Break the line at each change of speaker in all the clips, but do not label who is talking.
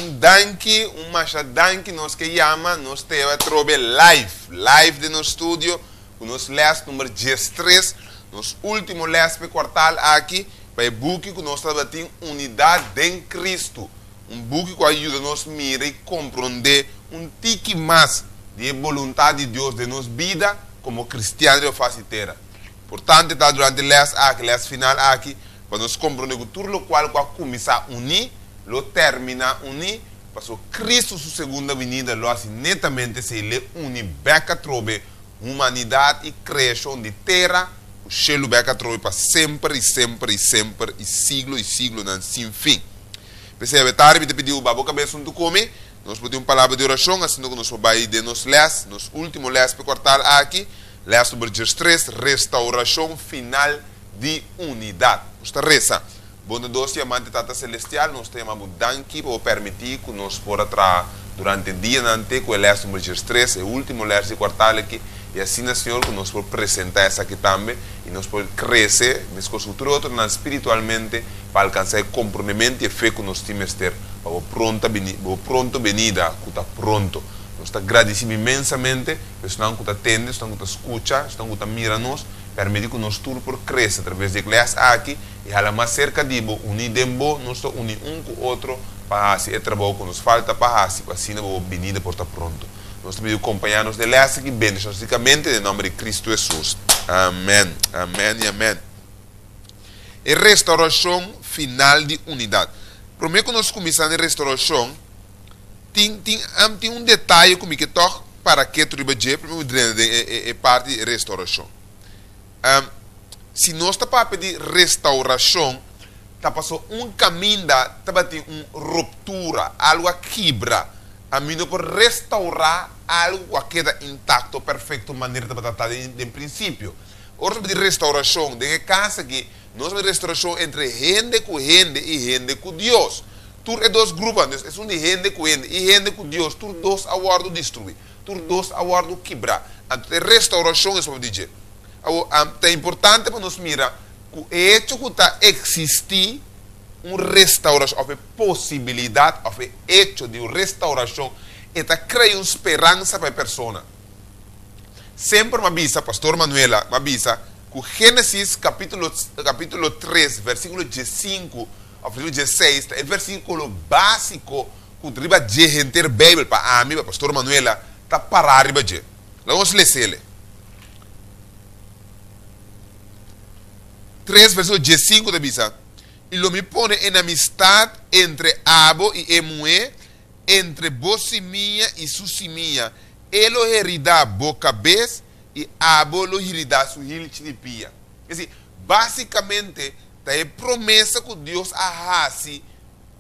Un danki, un masha danki nos ke yama, nos ta yama atrobe live, live den nos studio ku nos les number 13, nos ultimo les pa e kwartal aki, pa e buki ku nos tabatin Unidat den Kristu, un buki ku a yuda nos mira i komprondé un tiki mas di e boluntat di Dios den nos bida komo kristian riba fas di tera. Importante ta durante les aki, les final aki, pa nos komprondé ku tur lokual ku a kuminsá uní, lo terminá uní, pasobra Kristu su segunda binida lo hasi netamente esei, l'e uni bèk atrobe humanidat i kreashon di tera ku shelu bèk atrobe pa semper i semper i semper i siglo i siglonan sin fin. P'esei awe tardi mi ta pidi bo ba bo kabes huntu ku mi, nos por tin un palabra di orashon asina ku nos por bai den nos lès, nos último lès p'e kuartal aki, lès number diestres, Restaurashon final di unidat. Nos ta resa. Bondadoso i amante Tata Selestial, nos ta yama bo danki pa bo permití ku nos por a traha durante dianan te ku e lès number diestres, e último lès di kuartal aki, i asina, Señor, ku nos por presentá esaki tambe i nos por krese meskos ku tur e otronan spiritualmente pa alkansá e komprondementu i e fe ku nos tin mester pa bo pronta bini, bo pronto benida ku ta pronto. Nos ta gradisí bo inmensamente pa esnan ku ta tende, esnan ku ta skucha, esnan ku ta mira nos. Permití ku nos tur por krese atraves di e klas aki i hala mas serka di bo. Uní den bo, nos ta uní un ku otro pa hasi e trabou ku nos falta pa hasi pa asina bo binida por ta pronto. Nos ta pidi kompañá nos den lès aki. Bendishon rikamente den nòmber di Kristu Hesus. Amèn. Amèn i amèn. E restaurashon final di unidat. Promé ku nos kuminsá na e restaurashon, tin tin tin un detaye ku mi ke tòg para ketu riba dje promé ku mi drenta den e e parti di restaurashon. Si nos ta papia di restaurashon, ta pasobra un kaminda tabatin un ruptura, algu a kibra. Ami no por restaurá algu ku a keda intakto, perfekto manera tabata ta den prinsipio. Ora nos papia di restaurashon, den e kas aki, nos papia di restaurashon entre hende ku hende i hende ku Dios. Tur e dos gruponan, dus esun di hende ku hende i hende ku Dios, tur dos a wòrdu destruí, tur dos a wòrdu kibrá. Anto e restaurashon es papia di dje. Awor, ta importante pa nos mira ku e echo ku ta eksistí un restaurashon òf e posibilidat òf e echo di un restaurashon, e ta krea un speransa pa e persona. Semper m'a bisa, Pastor Manuela m'a bisa, ku Génesis kapítulo kapítulo tres versíkulo diesinku òf versíkulo diesseis ta e versíkulo básiko ku riba dje henter Beibel, pa ami, pa Pastor Manuela, ta pará riba dje. Laga nos les'el. Tres versíkulo diesinku ta bisa, I lo mi pone enemistat entre abo i e muhé, entre bo simia i su simia, e lo heridá bo kabes i abo lo hiridá su hilchi di pia. Es decir, básikamente ta e promesa ku Dios a hasi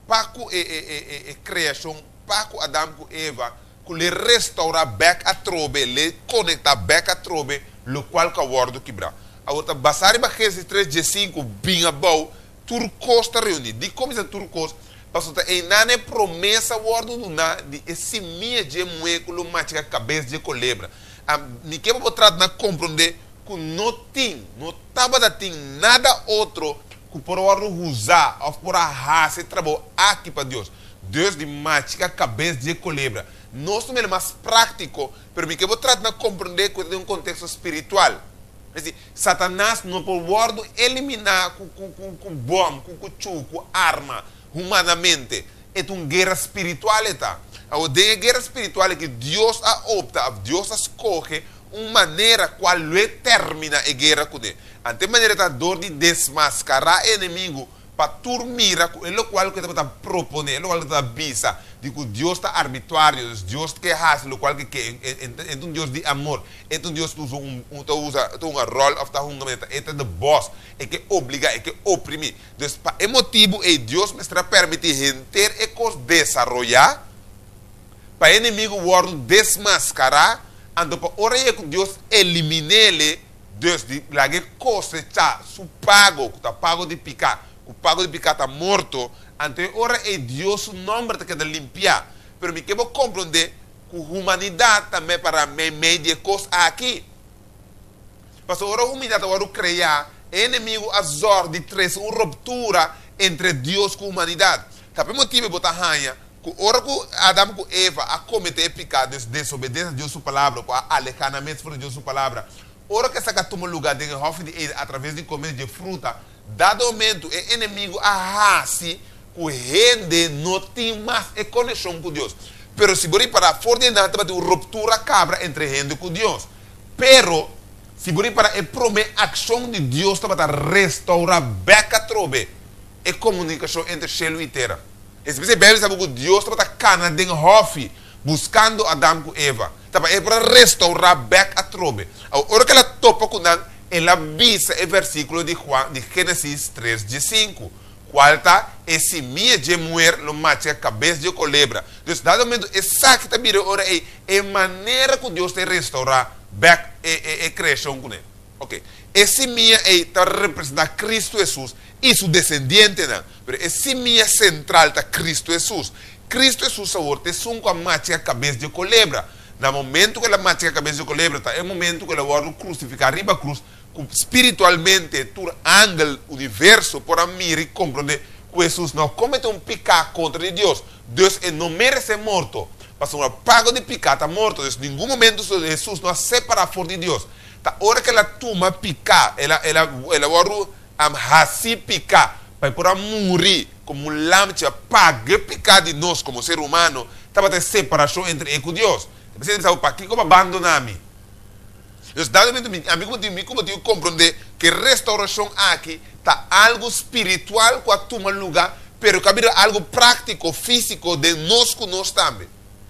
pa ku e e e e e kreashon, pa ku Adam ku Eva, ku l'e restourá bèk atrobe, l'e konektá bèk atrobe lokual ku a wòrdu kibrá. Awor ta basá riba Génesis tres diesinku bin abou Tur kos ta reuní. Dikon bisa tur kos? Pasobra ta einan e promesa wòrdu duná di e simia dje muhé ku lo machika kabes dje kolebra. A Mi ke pa bo trata na komprondé ku no tin, no tabata tin nada otro ku por a wòrdu huzá òf por a hasi e trabou aki pa Dios. Dios di machika kabes dje kolebra. Nos ta mira mas práktiko, pero mi ke bo trata na komprondé ku e ta den un konteksto spiritual. Es di, Satanas no por wòrdu eliminá ku ku ku ku bòm, ku kuchú, ku arma, humanamente. E ta un guera spiritual e ta. Awor, den e guera spiritual aki, Dios a opta, òf Dios a skohe un manera kual lo e terminá e guera kuné. Anto e manera ta dor di desmaskará e enemigu pa tur mira ku e lokual ku e tabata proponé, e lokual ku e tabata bisa, di ku Dios ta arbituario, dus Dios ke hasi lokual ku e ke, e ta un Dios di amor, e ta un Dios ku usa un, ta usa, ta hunga ròl òf ta hunga manera ta, e ta the boss, e ke obligá, e ke oprimí. Dus pa e motibu ei Dios mester a permití henter e kos desaroyá, pa e enemigu wòrdu desmaskará, anto pa ora ei ku Dios elimin'é, Dus di laga e kosechá su pago, ku ta pago di piká, ku pago di piká ta morto, anto e ora ei Dios su nòmber ta keda limpiá. Pero mi ke bo komprondé ku humanidat tambe pará meimei di e kos aki. Pasobra ora humanidat a wòrdu kreá, e enemigu a zòrg di trese un ruptura entre Dios ku humanidat. Ta pa e motibu bo ta haña. Ku ora ku Adam ku Eva a kometé e piká, dus desobedesé Dios su Palabra, ku a alehá nan mes for di Dios su Palabra, ora ku esaki a tuma lugá den e hòfi di Eden atraves di kome dje fruta, dado momentu e enemigu a hasi ku hende no tin mas e konekshon ku Dios. Pero si bo ripará, for di einan tabatin un ruptura kabra entre hende ku Dios. Pero, si bo ripará, e promé akshon di Dios tabata restourá bèk atrobe e komunikashon entre shelu i tera. Es p'esei Beibel sa bo ku Dios tabata kana den hòfi buskando Adam ku Eva. Ta pa e por a restourá bèk atrobe. Awor, ora ku el a topa ku nan, el a bisa e versíkulo di Juan di Génesis tres diesinku, kual ta, E simia dje muher lo macha kabes dje kolebra. Dus, dado momento, esaki ta bira e ora ei e manera ku Dios ta e restourá bèk e e e kreashon kuné. Oke, e simia ei ta representá Kristu Hesus i su desendientenan. Pero e simia sentral ta Kristu Hesus. Kristu Hesus awor ta esun ku a machiga kabes di e kolebra. Na momentu ku el a machiga kabes di e kolebra ta e momentu ku el a wòrdu krusifiká riba krus, ku spiritualmente tur angel, universo, por a mira i komprondé ku Hesus no a kometé un piká kontra di Dios. Dus e no meresé morto, pasobra pago di piká ta morto. Dus ningun momentu Hesus no a separá for di Dios. Ta ora ku el a tuma piká, el a el a el a wòrdu hasi piká pa e por a muri komo un lamchi a paga e piká di nos komo ser humano, tabata e separashon entre e ku Dios. Ta p'esei ta bisa bo, Pakiko bo a bandoná mi? Dus dado momento mi ami komo tin mi komo tin ku komprondé ku e restourashon aki ta algu spiritual ku a tuma lugá, pero ku a bira algu práktiko, físiko den nos ku nos tambe.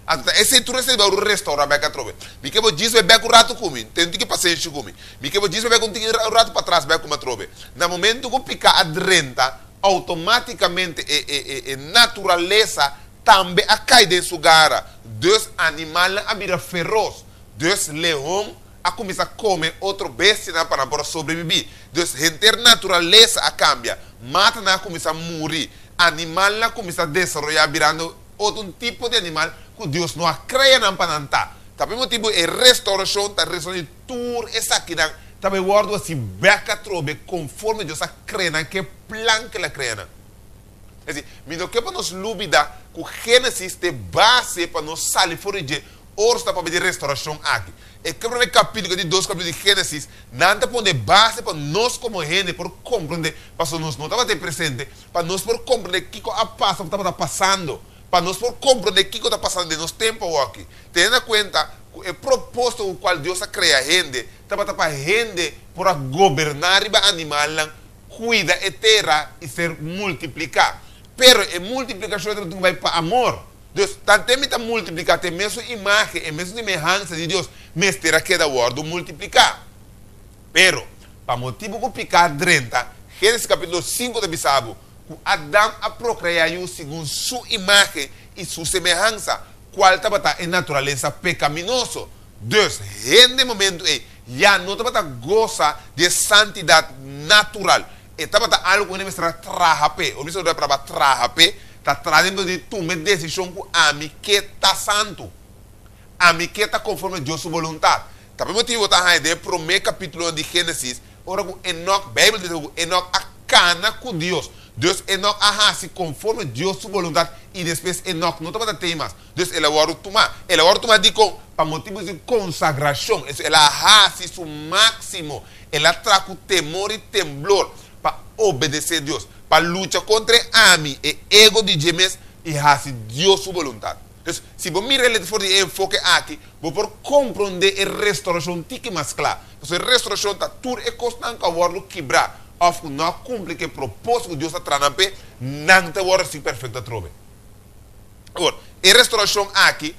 Anto ta esei tur esei bo restaura bek atrobe. Mi ke bo djis bai bek un ratu ku mi. Ten un tiki pasenshi ku mi. Mi ke bo djis bai bek un tiki un ratu patras bek ku mi atrobe. Na momento ku pika a drenta, outomatikamente e e e e naturalesa tambe a kai den su gara. Dus animalnan a bira feros. Dus leon a kuminsá kome otro bestianan pa nan por a sobrebibí. Dus henter naturalesa a kambia. Matanan a kuminsá muri. Animalnan a kuminsá desaroyá birando Otro un tipo di animal ku Dios no a krea nan pa nan ta. Ta pa e motibu e restaurashon ta restaurá di tur esakinan ta bai wòrdu hasi bèk atrobe konforme Dios a krea nan ku e plan ku el a krea nan. Es desi, mi no ke pa nos lubidá ku Génesis ta e base pa nos sali for di dje ora nos ta papia di restaurashon aki. E promé kapítulo ku e di dos kapítulo di Génesis nan ta pone e base pa nos komo hende por komprondé pasobra nos no tabata e presente Pa nos por komprendé kiko a pasa òf tabata pasando, pa nos por komprendé kiko ta pasando den nos tempu awoki, tene na kuenta ku e propósito ku kual Dios a krea hende tabata pa hende por a goberná riba animalnan, kuida e tera i ser multipliká. Pero e multiplikashon tabata tin ku bai pa amor. Dus, tanten mi ta multipliká te mesun imágen, e mesun semehansa di Dios mester a keda wòrdu multipliká. Pero, pa motibu ku piká drenta, Génesis kapítulo sinku ta bisa bo ku Adam a prokreá yu segun su imágen i su semehansa, kual tabata e naturalesa pekaminoso. Dus, hende e momentu ei ya no tabata gosa di e santidat natural. E tabata algu ku hende mester a traha p'e. Ora mi sa usa e palabra traha p'e, ta traha den di tuma e desishon ku ami ke ta santu. Ami ke ta konforme Dios su boluntat. Ta pa e motibu bo ta haña den e promé kapítulonan di Génesis, ora ku Enòk, Beibel ta bisa ku Enòk a kana ku Dios. Dus Enòk a hasi konforme Dios su boluntat i despues Enòk no tabata tei mas. Dus el a wòrdu tumá. El a wòrdu tumá dikon? Pa motibu di su konsagrashon. Es el a hasi su máksimo. El a traha ku temor i temblor pa obedesé Dios, pa lucha kontra e ami, e ego di dje mes i hasi Dios su boluntat. Dus, si bo mira e for di e enfoke aki, bo por komprondé e restaurashon tiki mas kla. Pasobra e restaurashon ta tur e kosnan ku a wòrdu kibrá òf ku no a kumpli ku e propósito ku Dios a traha nan p'e, nan ta wòrdu hasi perfekto atrobe. Awor, e restaurashon aki,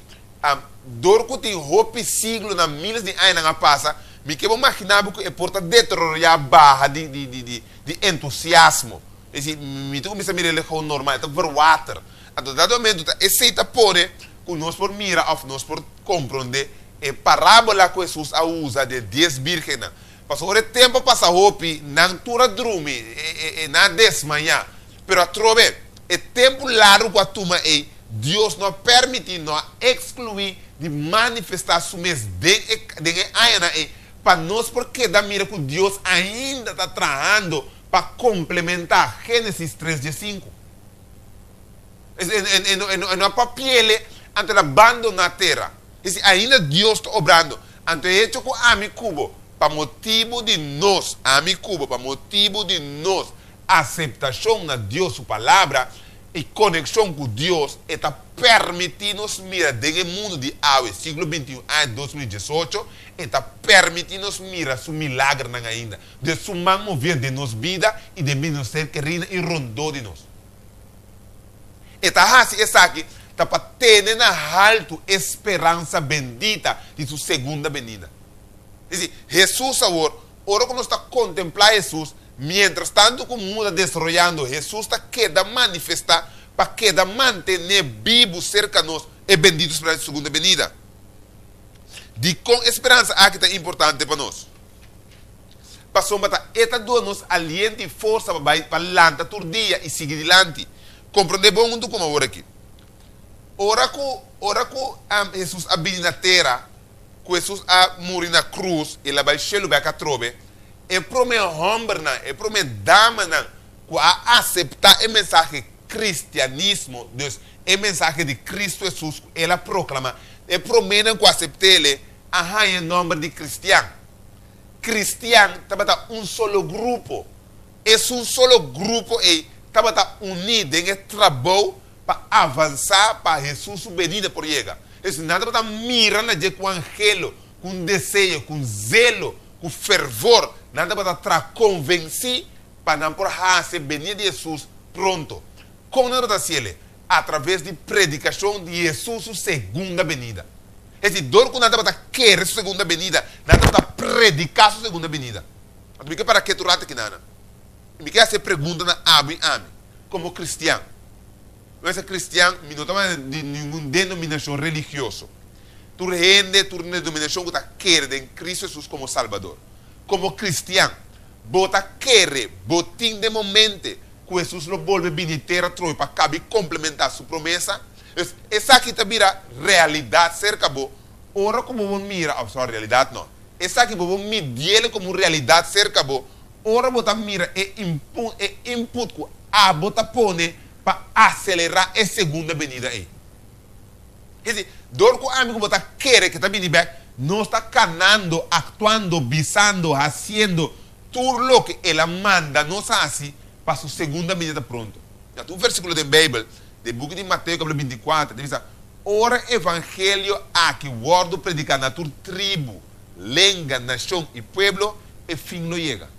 dor ku tin hopi siglonan, míles di añanan a pasa, mi ke bo maginá bo ku e por ta deteriorá baha di entusiasmo. Es disi, mi ta kuminsá mira e lehon normal, e ta verwater. Anto dado momento ta esei ta pone ku nos por mira òf nos por komprondé e parábola ku Hesus a usa di e dies bírgennan. Pasobra ora e tempu a pasa hopi, nan tur a drumi, nan a desmayá. Pero atrobe, e tempu largu ku a tuma ei, Dios no a permití, no a ekskluí di manifestá su mes den e den e añanan ei, pa nos por keda mira ku Dios ainda ta trahando pa komplementá Génesis tres diesinku. E no a papiele, anto el a bandoná tera. Es decir, ainda Dios ta obrando. Anto e hecho ku ami ku bo, pa motibu di nos, ami ku bo, pa motibu di nos aseptashon na Dios su Palabra i konekshon ku Dios, e ta permití nos mira den e mundu di awe, siglo bintiun, aña 2018, e ta permití nos mira su milagernan ainda. Dios su man movié den nos bida i den bida di nos ser kerínan i rondó di nos. E ta hasi esaki ta pa tene na haltu e speransa bendita di su segunda benida. Es disi, Hesus awor, ora ku nos ta kontemplá Hesus, miéntras tantu ku mundu ta desaroyando, Hesus ta keda manifestá pa keda mantené bibu serka nos e bendito speransa di su segunda benida. Dikon e speransa aki ta importante pa nos? Pasobra ta e ta duna nos aliento i forsa pa bai pa lanta tur dia i sigui dilanti. Komprondé bon huntu ku mi awor aki. Ora ku ora ku Hesus a bini na tera, ku Hesus a muri na krus, el a bai shelu bèk atrobe, e promé hòmbernan, e promé damanan ku a aseptá e mensahe kristianismo, dus e mensahe di Kristu Hesus ku el a proklamá, e proménan ku a asept'é, a haña e nòmber di kristian. Kristian tabata un solo grupo. Esun solo grupo ei tabata uní den e trabou pa avansá pa Hesus su benida por yega. Es nan tabata mira na dje ku anhelo, ku un deseo, ku un zelo, ku fervor. Nan tabata traha konvensí pa nan por hasi e benida di Hesus pronto. Kon nan tabata hasiel? Atraves di predikashon di Hesus su segunda benida. Es di, dor ku nan tabata kere su segunda benida, nan tabata prediká su segunda benida. Anto mi ke para ketu rato aki nan. I mi ke hasi e pregunta na abo i ami, komo kristian. Mi a kristian, mi no ta manda di ningun denominashon religioso. Tur hende, tur denominashon ku ta kere den Kristu Hesus komo Salbador. Komo kristian, bo ta kere, bo tin den bo mente ku Hesus lo bolbe bini tera atrobe pa kabi komplementá su promesa? Dus, esaki ta bira realidat serka bo ora ku bo bo mira, òf sòri, realidat no, esaki bo bo midiel komo un realidat serka bo ora bo ta mira e input, e input ku abo ta pone pa aselerá e segunda benida ei. Kesi, dor ku ami ku bo ta kere ke ta bini bèk, nos ta kanando, aktuando, bisando, hasiendo tur loke el a manda nos hasi pa su segunda benida ta pronto. Na tur versíkulo den Beibel, den buki di Mateo kapítulo 24, ta bisa, Ora evangelio aki wòrdu prediká na tur tribu, lenga, nashon i pueblo, e fin lo yega.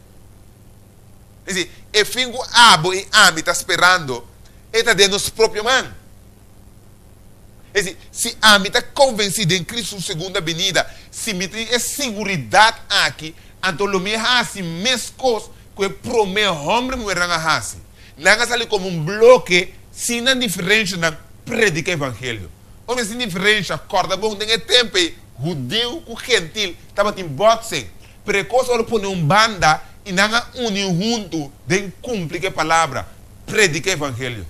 Es disi, e fin ku abo i ami ta sperando, e ta den nos propio man. Es disi, si ami ta konvensí den Kristu su segunda binida, si mi tin e siguridat aki, anto lo mi hasi meskos ku e promé hòmber i muhernan a hasi. Nan a sali komo un bloke sin nan diferenshanan prediká evangelio. Ora sin diferensha, kòrda bon, den e tempu ei hudiu ku gentil tabatin bòtsing. Pero e kos ora pone un banda i nan a uni huntu den kumpli ku e palabra, prediká evangelio.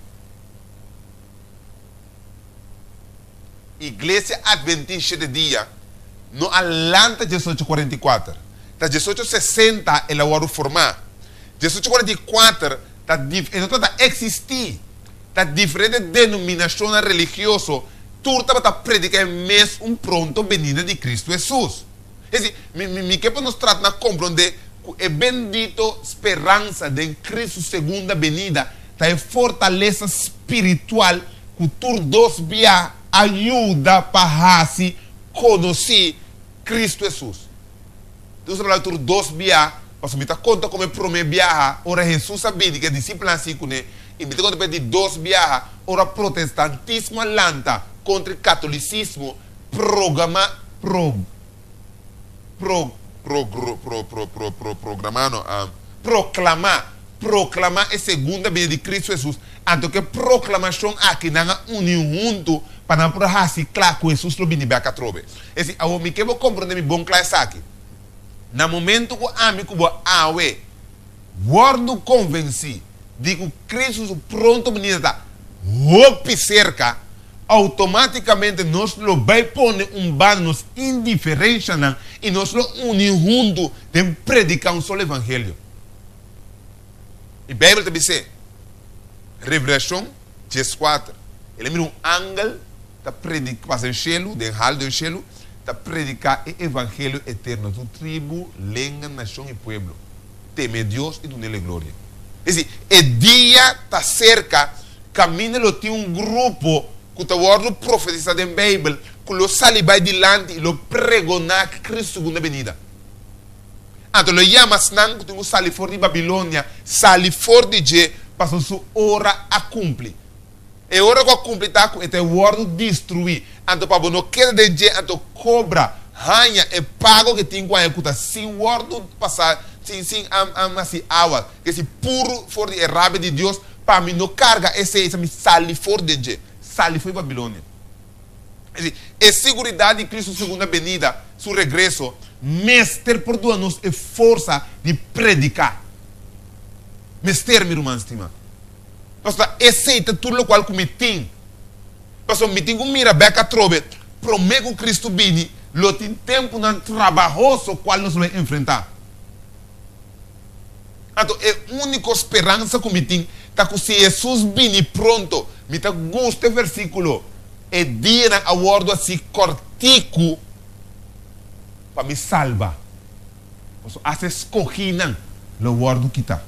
Iglesia Adventista Shete Dia no a lanta 1844. Ta 1860 el a wòrdu formá. 1844 ta dif e no tabata eksistí. Ta diferente denominashonnan religioso tur tabata prediká e mes un pronto benida di Kristu Hesus. Es disi, mi mi mi ke pa nos trata na komprondé ku e bendito speransa den Kristu su segunda benida ta e fortalesa spiritual ku tur dos bia a yuda pa hasi konosí Kristu Hesus. Nos ta papia tur dos bia, pasobra mi ta konta komo e promé biaha ora Hesus a bini ku e disipelnan a sigui kuné, i mi ta konta pa e di dos biaha ora protestantismo a lanta kontra e katolisismo, programa, pro, pro, pro, pro, pro, pro, pro, pro, programa no, proklamá, proklamá e segunda bini di Kristu Hesus. Anto ku e proklamashon aki nan a uni huntu pa nan por hasi kla ku Hesus lo bini bèk atrobe. Es di, awor mi ke bo komprondé mi bon kla esaki. Na momentu ku ami ku bo awe wòrdu konvensí di ku Kristu su pronto binida ta hopi serka, outomátikamente nos lo bai pone un banda nos indiferenshanan i nos lo uni huntu den prediká un solo evangelio. E Beibel ta bis'é, Revelashon 14. El a mira un angel ta prediká, pasa den shelu, den hal den shelu, ta prediká e evangelio eterno na tur tribu, lenga, nashon i pueblo. Teme Dios i dun'El e gloria. Es desi, e dia ta serka kaminda lo tin un grupo ku ta wòrdu profetisá den Beibel ku lo sali bai dilanti i lo pregoná Kristu segunda benida. Anto lo yama esnan ku tin ku sali for di Babilonia, sali for di dje, pasobra su ora a kumpli. E ora ku a kumpli ta ku e ta wòrdu destruí. Anto pa bo no keda den dje, anto kobra, haña, e pago ku e tin ku haña ku ta sin wòrdu pasá, sin sin hasi awa, ke si puru for di e rabia di Dios, pa mi no karga esei, esei mi sali for den dje, sali for di Babilonia. Es desi, e siguridat di Kristu segunda benida, su regreso, mester por duna nos e forsa di prediká. Mester, mi ruman stimá. Pasobra esei ta tur lokual ku mi tin. Pasobra mi tin ku mira bèk atrobe, promé ku Kristu bini, lo tin tempunan trabahoso kual nos lo e enfrentá. Anto e úniko speransa ku mi tin ta ku si Hesus bini pronto, mi ta gusta e versíkulo, E dianan a wòrdu hasi kòrtiku pa mi salba. Pasobra asta e skohínan lo wòrdu kitá.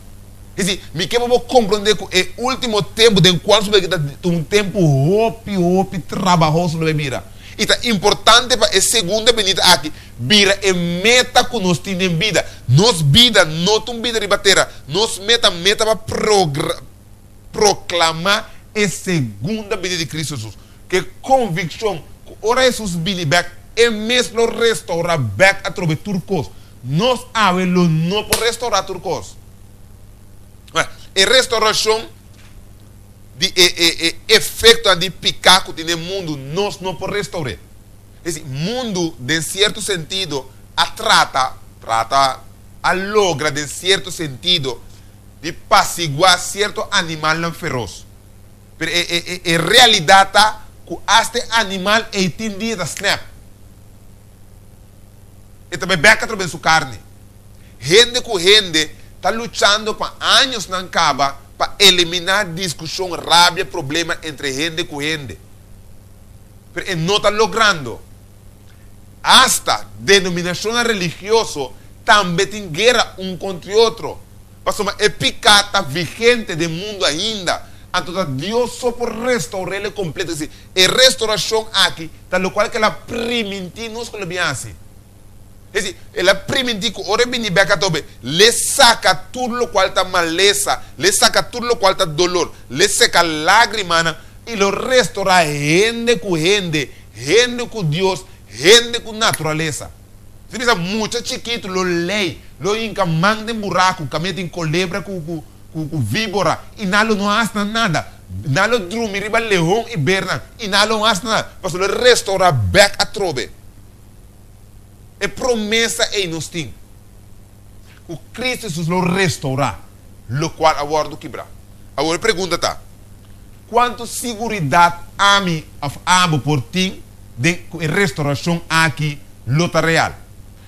Es di, mi ke pa bo komprondé ku e último tempu den kual nos ta ta un tempu hopi, hopi trabahoso lo bai bira. I ta importante pa e segunda benida aki bira e meta ku nos tin den bida. Nos bida no ta un bida riba tera. Nos meta meta pa proklamá e segunda benida di Kristu Hesus. Ku e konvikshon ku ora Hesus bini bèk, e mes lo restourá bèk atrobe tur kos. Nos awe lo no por restourá tur kos. E restourashon di e e e efektonan di piká ku tin den mundu, nos no por restour'é. Es desi, mundu den sierto sentido a trata, trata, a logra den sierto sentido di pasiguá sierto animalnan feros. Pero e e e e realidat ta ku asta e animal ei tin dia ta snap. E ta bai bèk atrabes su karni. Hende ku hende ta luchando pa añosnan kaba pa eliminá diskushon, rabia, problema entre hende ku hende. Pero e no ta logrando. Asta denominashonnan religioso tambe tin guera un kontra otro. Pasobra e piká ta vigente den mundu ainda. Anto ta Dios so por restour'el kompleto. Es desi, e restourashon aki ta lokual ku el a primintí nos ku lo bin hasi. Es desi, el a primintí ku ora e bini bèk atobe, l'e saka tur lokual ta malesa, l'e saka tur lokual ta dolor, l'e seka lágrimanan i lo restourá hende ku hende, hende ku Dios, hende ku naturalesa. Si bisa mucha chikitu lo lei, lo hinka man den buraku, kaminda tin kolebra ku ku ku víbora, i nan lo no hasi nan nada. Nan lo drumi riba lehon i bernan, i nan lo no hasi nan nada, pasobra lo restourá bèk atrobe. E promesa ei nos tin, ku Kristu Hesus lo restourá lokual a wòrdu kibrá. Awor e pregunta ta, Kuantu siguridat ami òf abo por tin den ku e restourashon aki lo ta real?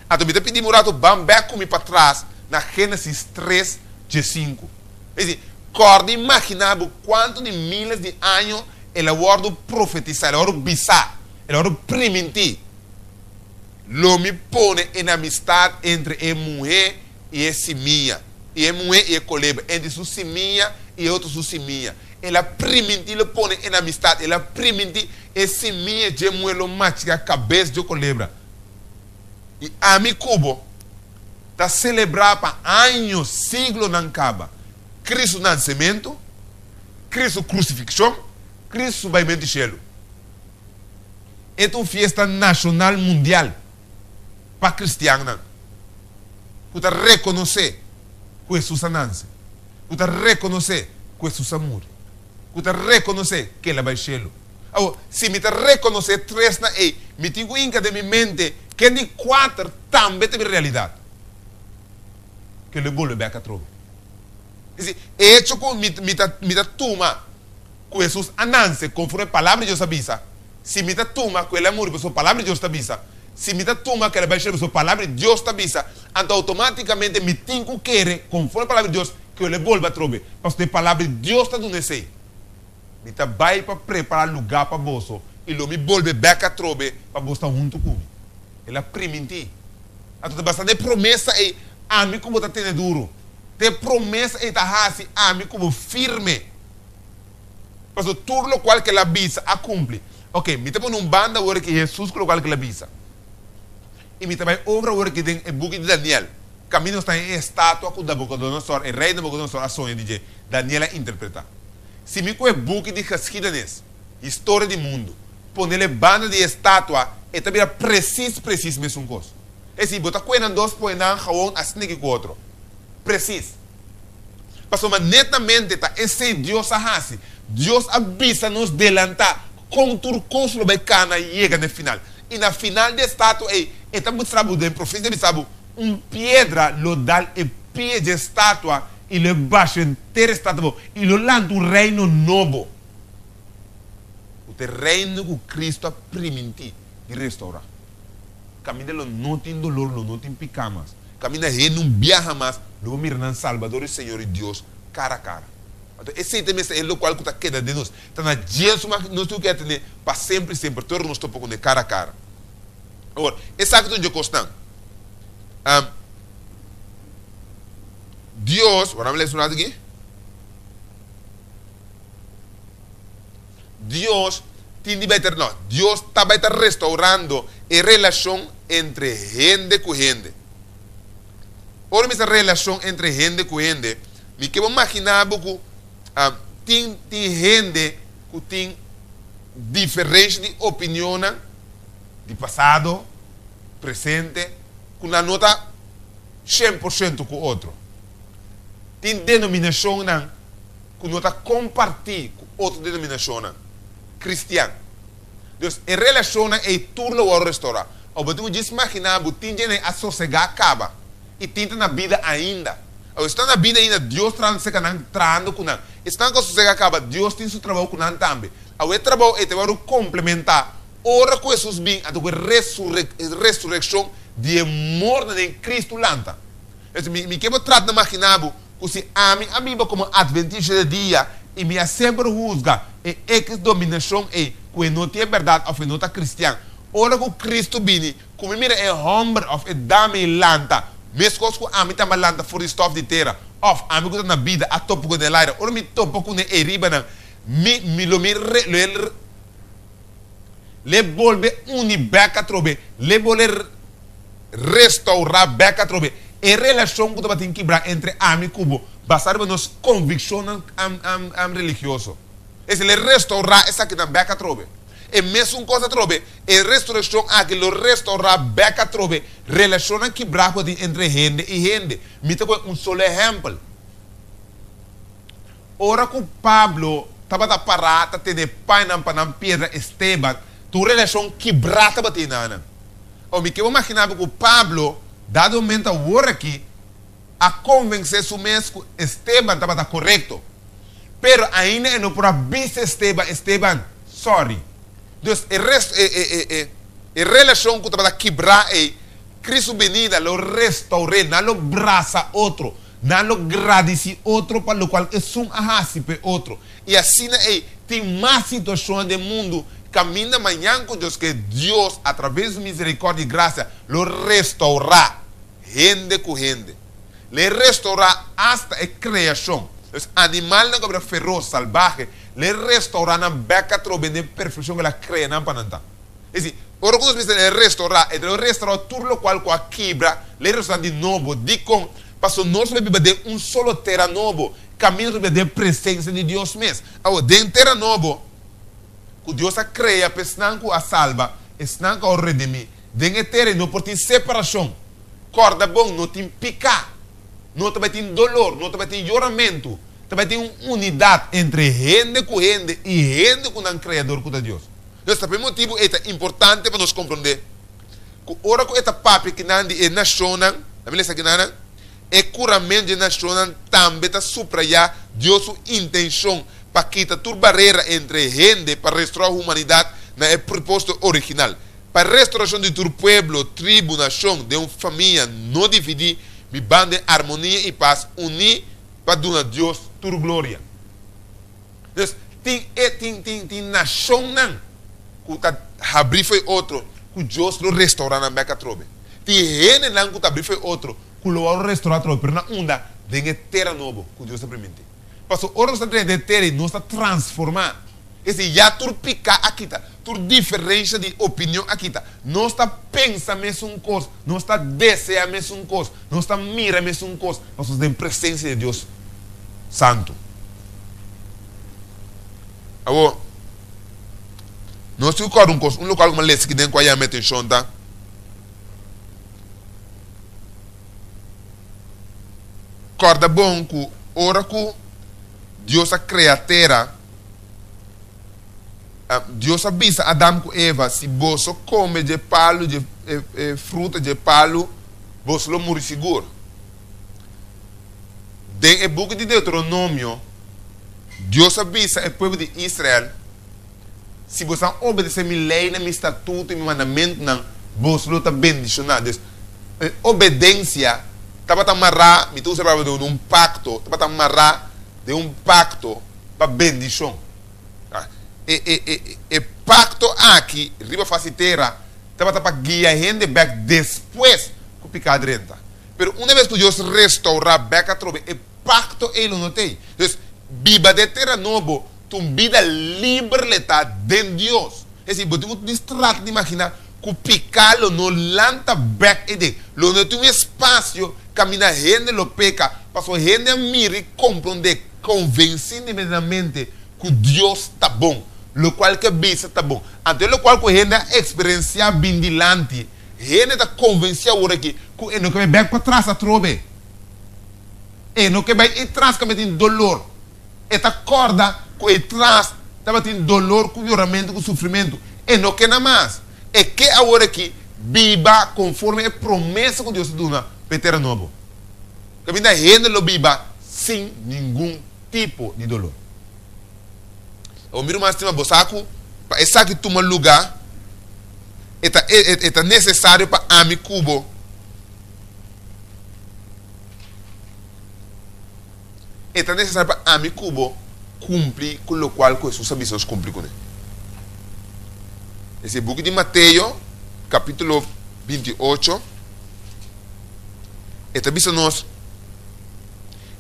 Anto mi ta pidi mi un ratu ban bèk ku mi patras na Génesis tres diesinku. Es di, kòrda i imaginá bo kuantu di míles di año el a wòrdu profetisá, el a wòrdu bisá, el a wòrdu primintí, Lo mi pone enemistat entre e muhé i e simia, i e muhé i e kolebra, entre su simia i e otro su simia. El a primintí lo pone enemistat, el a primintí e simia dje muhé lo machiká kabes dje kolebra. I ami ku bo ta selebrá pa años, siglonan kaba, Kristu nansementu, Kristu krusifikshon, Kristu su baimentu shelu. E ta un fiesta nashonal mundial pa kristiannan ku ta rekonosé ku Hesus a nanse, ku ta rekonosé ku Hesus a muri, ku ta rekonosé ku el a bai shelu. Awor, si mi ta rekonosé e tresnan ei, mi tin ku hinka den mi mente ku e di kuater tambe ta bira realidat, ku lo e bolbe bèk atrobe. Es desi, e echo ku mi mi ta mi ta tuma ku Hesus a nanse konforme Palabra di Dios a bisa, si mi ta tuma ku el a muri pasobra Palabra di Dios ta bisa, si mi ta tuma ku el a bai shelu pasobra Palabra di Dios ta bisa, anto outomátikamente mi tin ku kere konforme Palabra di Dios ku el a bolbe atrobe, pasobra e Palabra di Dios ta duna esei. Mi ta bai pa prepará lugá pa boso, i lo mi bolbe bèk atrobe pa boso ta huntu ku mi. El a primintí. Anto ta basta na e promesa ei ami ku bo ta tene duru. Ta e promesa ei ta hasi ami ku bo firme. Pasobra tur lokual ku el a bisa a kumpli. Oke, mi ta pone un banda awor aki Hesus ku lokual ku el a bisa. I mi ta bai over awor aki den e buki di Daniel. Kaminda nos ta haña e estatua ku Nabukodonosor, e rei Nabukodonosor a soña di dje, Daniel a interpretá. Si mi ku e buki di geschiedenis, historia di mundu, ponel e banda di e estatua, e ta bira presis presis mesun kos. Es decir, bo ta kue nan dos pone nan gewoon asina ki ku otro. Presis. Pasobra netamente ta esei Dios a hasi. Dios a bisa nos delantá kon tur kos lo bai kana yega na e final. I na final di e statua ei, e ta mustra bo den profesia ta bisa bo, un piedra lo dal e pie dje statua i lo e basha henter e statua abou, i lo lanta un reino nobo, ku ta e reino ku Kristu a primintí di restourá. Kaminda lo no tin dolor, lo no tin piká mas. Kaminda hende un biaha mas lo por mira nan Salbador i Señor i Dios kara kara. Anto esei ta mester e lokual ku ta keda den nos. Ta na dje suma nos tin ku keda tene pa semper i semper, te ora nos topa kuné kara kara. Awor, esaki ta un dje kosnan. Dios, wak mi lesa un ratu aki. Dios tin di bai ta, no, Dios ta bai ta restaurando e relashon entre hende ku hende. Ora mi sa relashon entre hende ku hende, mi ke bo maginá bo ku tin tin hende ku tin diferensha di opinionnan di pasado, presente, ku nan no ta 100% ku otro. Tin denominashonnan ku no ta kompartí ku otro denominashonnan kristian. Dus e relashonnan ei tur lo wòrdu restourá. Ò bo tin ku djis imaginá bo tin dje nan a sosegá kaba i tin ta na bida ainda. Ò esnan na bida ainda Dios trahando serka nan, trahando ku nan. Esnan ku a sosegá kaba Dios tin su trabou ku nan tambe. Awe e trabou ei ta wòrdu komplementá ora ku Hesus bin anto ku e resurekshon di e mortonan den Kristu lanta. Mi ke bo trata na imaginá bo ku si ami a biba komo adventista de dia i mi a semper husga e ex dominashon ei ku e no tin e bèrdat òf e no ta kristian, ora ku Kristu bini ku mi mira e hòmber òf e dama ei lanta meskos ku ami tambe a lanta for di stòf di tera òf ami ku ta na bida a topa ku den laira, ora mi topa kuné ei riba nan mi mi lo mi re lo e le bolbe uni bèk atrobe, le bolbe restourá bèk atrobe e relashon ku tabatin kibrá entre ami ku bo, basá riba nos konvikshonnan religioso. Es le restourá esakinan bèk atrobe. E mesun kos atrobe, e restourashon aki lo restourá bèk atrobe relashonnan kibrá ku tabatin entre hende i hende. Mi ta kohe un solo ehèmpel. Ora ku Pablo tabata pará ta tene painan pa nan piedra Esteban, tur relashon kibrá tabatin na nan. O mi ke bo maginá bo ku Pablo, dado momento awor aki, a konvensé su mes ku Esteban tabata korekto. Pero ainda e no por a bisa Esteban, Esteban, sòri. Dus e res, e, e, e, e, e relashon ku tabata kibrá ei, Kristu binida lo restour'é, nan lo brasa otro. Nan lo gradisí otro pa lokual esun a hasi pa e otro. I asina ei tin mas situashonnan den mundu kaminda mañan ku Dios ke Dios, atraves di su miserikòrdia i grasia, lo restourá hende ku hende. Lo e restourá asta e kreashon. Dus animalnan ku a bira feros, salbahe, lo e restourá nan bèk atrobe den e perfekshon ku el a krea nan pa nan ta. Es di, ora ku nos mester e restourá, e ta lo restourá tur lokual ku a kibra, lo e restourá di nobo. Dikon? Pasobra nos lo biba den un solo tera nobo, kaminda nos lo biba den presensia di Dios mes. Awor, den tera nobo ku Dios a krea pa esnan ku a salba, esnan ku a wòrdu redimí, den e tera ei no por tin separashon. Kòrda bon, no tin piká, no ta bai tin dolor, no ta bai tin yoramentu, ta bai tin un unidat entre hende ku hende i hende ku nan Kreador ku ta Dios. Entonces, ta pa e motibu ei ta importante pa nos komprondé ku ora ku e ta papia kinan di e nashonnan, ta mi lesa kinanan, e kuramentu di e nashonnan tambe ta suprayá Dios su intenshon pa kita tur barera entre hende pa restorá humanidat na e propósito original. Pa restorashon di tur pueblo, tribu, nashon den un famia no dividí, bibando den armonia i pas, uní pa duna Dios tur gloria. Entonces, Tin e tin tin tin nashonnan ku ta habrí fo'i otro ku Dios lo restourá nan bèk atrobe. Tin hendenan ku ta habrí fo'i otro ku lo wòrdu restourá atrobe, pero na unda? Den e tera nobo ku Dios a primintí. Pasobra ora nos ta drenta e tera ei, nos ta transformá. Es di, ya tur piká a kita, tur diferensha di opinion a kita. Nos ta pensa mesun kos, nos ta deseá mesun kos, nos ta mira mesun kos, pasobra nos ta den presensia di Dios santu. Awor, nos tin ku kòrda un kos, un lokual ku mi a lesa aki den ku a yama mi atenshon ta, Kòrda bon ku ora ku Dios a krea tera, Dios a bisa Adam ku Eva, Si boso kome dje palu, dje e fruta dje palu, boso lo muri sigur. Den e buki di Deuteronomio, Dios a bisa e pueblo di Israel, Si boso a obedesé mi leinan, mi statuto i mi mandamentunan, boso lo ta bendishoná. Dus, e obedensia tabata mará, mi ta usa e palabra den un pakto, tabata mará den un pakto pa bendishon. E, e, e, e pakto aki riba fas di tera tabata pa guia hende bèk despues ku piká drenta. Pero una bes ku Dios restourá bèk atrobe, e pakto ei lo no t'ei. Dus, biba den tera nobo Ta un bida liber le ta den Dios. Es decir, bo tin ku trata di imaginá ku piká lo no lanta bèk ei den. Lo no tin un espasio kaminda hende lo peka, pasobra hende a mira i komprondé konvensintemente ku Dios ta bon. Lokual ku e bisa ta bon. Anto e lokual ku hende a eksperensiá bin dilanti, hende ta konvensí awor aki ku e no ke bai bèk patras atrobe. E no ke bai atras kaminda tin dolor. E ta kòrda ku e tras tabatin dolor ku yoramentu ku sufrimentu. E no ke na mas. E ke awor aki biba konforme e promesa ku Dios a duna pa e tera nobo, kaminda hende lo biba sin ningun tipo di dolor. Awor mi ruman stima, bo sa ku pa esaki tuma lugá e ta e ta nesesario pa ami ku bo. E ta nesesario pa ami ku bo kumpli ku lokual ku Hesus a bisa nos kumpli kuné. Esei buki di Mateo, kapítulo 28, e ta bisa nos,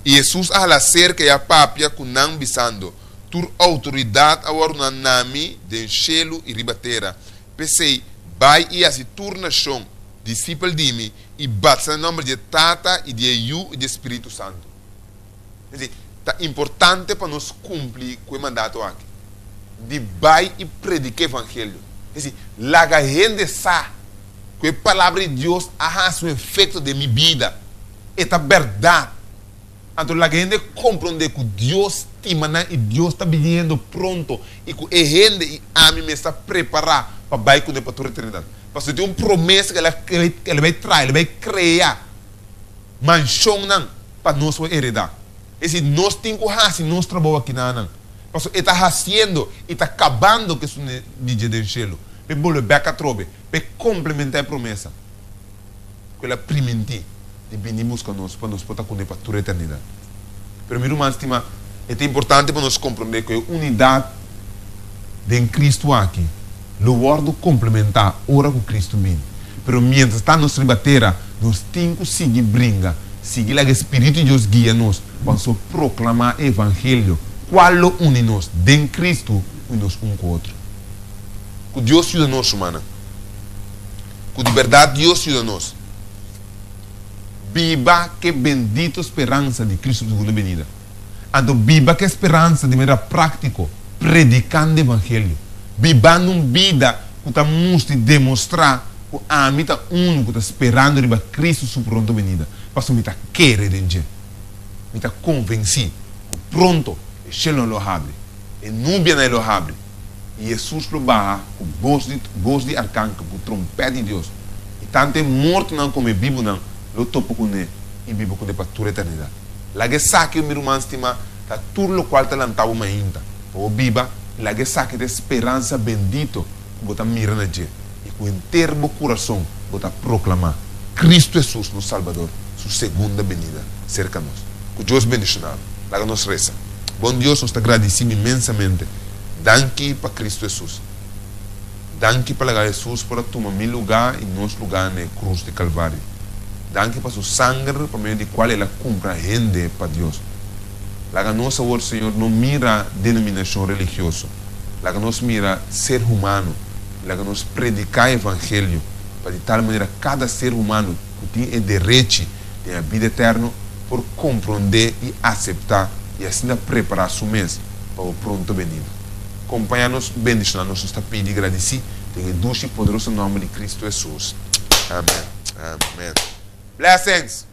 I Hesus a hala serka i a papia ku nan, bisando, Tur outoridat a wòrdu duna na mi den shelu i riba tera. P'esei, bai i hasi tur nashon disipel di mi, i batisa na nòmber di e Tata i di e Yu i di e Spiritu Santu. Es di, ta importante pa nos kumpli ku e mandato aki di bai i prediká evangelio. Es di, laga hende sa ku e Palabra di Dios a hasi un efekto den mi bida. E ta bèrdat. Anto laga hende komprondé ku Dios stima nan i Dios ta biniendo pronto i ku e hende i ami mester ta prepará pa bai kuné pa tur eternidat. Pasobra tin un promesa ku el a bai traha, el a bai krea manshonnan pa nos por heredá. Es decir, nos tin ku hasi nos trabou akinanan, pasobra e ta hasiendo i ta kabando ku esun di dje den shelu, pa e bolbe bèk atrobe, pa e komplementá e promesa ku el a primintí di bini buska nos pa nos por ta kuné pa tur eternidat. Pero mi ruman stimá, e ta importante pa nos komprondé ku e unidat den Kristu aki lo wòrdu komplementá ora ku Kristu bini. Pero miéntras ta nos riba tera, nos tin ku sigui bringa, sigui laga e spiritu di Dios guia nos pa nos por proklamá e evangelio, kual lo uni nos den Kristu i nos un ku otro. Ku Dios yuda nos, rumannan. Ku di bèrdat Dios yuda nos. Biba ku e bendito speransa di Kristu su segunda benida. Anto biba ku e speransa di manera práktiko, predikando evangelio, bibando un bida ku ta mustra i demostrá ku ami ta unu ku ta sperando riba Kristu su pronto benida, pasobra mi ta kere den dje. Mi ta konvensí ku pronto e shelunan lo habri, e nubianan lo habri, i Hesus lo baha ku bos di bos di arkankel, ku trompèt di Dios, i tantu e mortonan komo e bibunan lo topa kuné i biba kuné pa tur eternidat. Laga esaki, mi ruman stimá, ta tur lokual ta lantá bo mainta pa bo biba, i laga esaki ta e speransa bendito ku bo ta mira na dje i ku henter bo kurason bo ta proklamá Kristu Hesus, nos Salbador, su segunda benida serka nos. Ku Dios bendishoná bo. Laga nos resa. Bon Dios, nos ta gradisí inmensamente. Danki pa Kristu Hesus. Danki pa laga Hesus por a tuma mi lugá i nos lugá na e krus di Kalvario. Danki pa su sanger pa medio di kual el a kumpra hende pa Dios. Laga nos awor, Señor, no mira denominashon religioso. Laga nos mira ser humano i laga nos prediká e evangelio pa di tal manera kada ser humano ku tin e derechi den e bida eterno por komprondé i aseptá i asina prepará su mes pa bo pronto benida. Kompañá nos, bendishoná nos, nos ta pidi i gradisí den e dushi i poderoso nòmber di Kristu Hesus. Amèn. Amèn. Blessings!